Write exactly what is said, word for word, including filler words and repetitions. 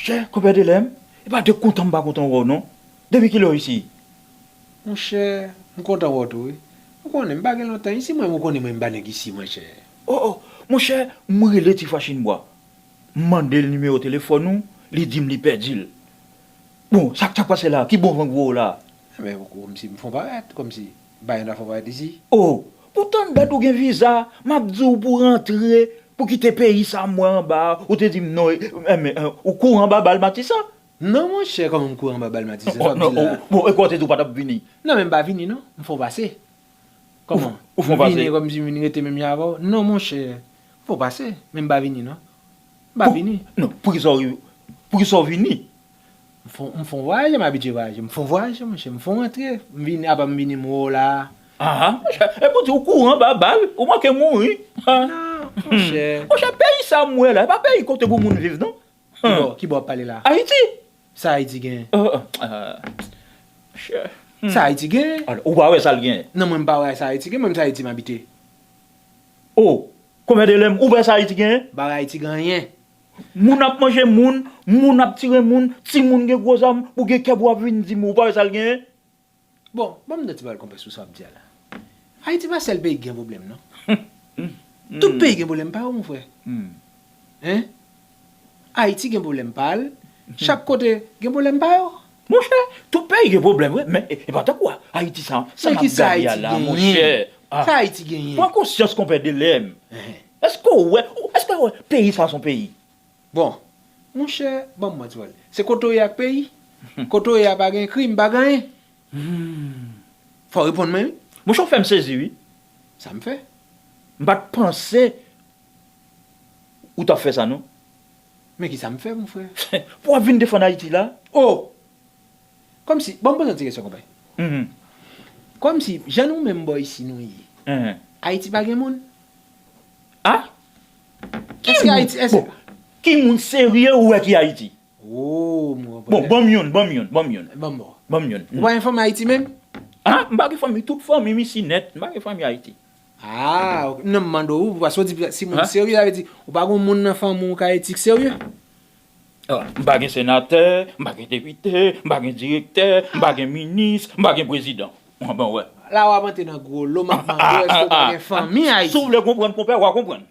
Chè, konpè Delèm, e pa de kontan m pa kontan wè w non. Depi kilè w isi? Monchè, m kontan wè w tou wi. Ou konnen m pa gen lontan isi mwen, ou konnen mwen m pa nèg isi monchè. Oh, oh, monchè, m rele Ti Fachin Bwa. M mande l nimewo telefòn ou, li di m li pèdi l. Bon, sa k t ap pase la? Ki bon van k voye w la? Enben, kòmsi m fon parèt, kòmsi bagay la fon parèt isi. Oh, poutan dat ou gen viza, m ap di w pou rantre, pou kite peyi sa m wè anba a, ou te di m non, enben, ou kouri anba bal Matisa? Non, monchè, kòman m kouri anba bal Matisa, sa w ap di la? Bon, e kwa w te di w pa t ap vini? Non, men m pa vini non, m fon pase. Kòman? Ou fon pase? M vini kòmsi m vin rete menm jan avè w? Non, monchè, m fon pase, men m pa vini non. M pa vini. Non, poukisa w, poukisa w vini? M fon, m fon vwayaje, m abitye vwayaje. M fon vwayaje, monchè, m fon rantre. M vini, apa m vini m wè w la. Aha, monchè, e pou di w kouri anba bal, ou manke mouri. Non, monchè. Monchè, peyi sa m wè la, e pa peyi kote pou moun viv non. Ki bò, ki bò w ap pale la? Ayiti. Sa Ayiti genyen? Monchè. Sa Ayiti genyen? Ou pa wè sa l genyen? Non, mwen m pa wè sa Ayiti genyen, mwen m se Ayiti m abite. Oh, konbyen de lè m, ou wè sa Ayiti genyen? M pa wè Ayiti gen anyen. Moun ap manje moun, moun ap tire moun, timoun gen gwo zam, ou gen kè pou w ap vin di m ou pa wè sa l genyen? Bon, ban m de ti pawòl konpè sou sa w ap di a la. Ayiti pa sèl peyi ki gen pwoblèm non. Tout peyi gen pwoblèm pa yo, mon frè. Hein? Ayiti gen pwoblèm pa l, chak kote gen pwoblèm pa yo. Monchè, tout peyi gen pwoblèm wi, men e pa tankou Ayiti sa, sa m ap gade a la, monchè. Sa Ayiti genyen? Pran konsyans konpè Delèm. Èske w wè, èske w wè peyi sa se yon peyi? Bon, monchè, ban m manti wè l. Se kote w ye ak peyi. Kote w ye a pa gen krim, pa gen anyen. Fò w reponn mwen wi. Monchè, w fè m sezi wi. Sa m fè? M pa t panse ou t ap fè sa non. Men ki sa m fè, mon frè? Pou w ap vin defann Ayiti la? Oh! Kòmsi, bon, m poze yon ti kesyon, konpè. Kòmsi, jan nou menm bò isi nou ye, Ayiti pa gen moun? Ah? Èske Ayiti, èske... Bon, ki moun serye ou wè ki Ayiti? Oh, m konprann. Bon, ban m youn, ban m youn, ban m youn. Ban m bon. Ban m youn. Ou pa gen fanmi Ayiti menm? Ah, m pa gen fanmi, tout fanmi m isi nèt, m pa gen fanmi Ayiti. Ah, ok. Non, m mande w, paske w di si moun serye, sa vle di, ou pa gen moun nan fanmi w k Ayiti k serye? Ah, m pa gen senatè, m pa gen depite, m pa gen direktè, m pa gen minis, m pa gen prezidan. Bon, wè. La w ap antre nan gwo lo, m ap mande w èske w pa gen fanmi Ayiti. Si w vle konprann, konpè, w a konprann.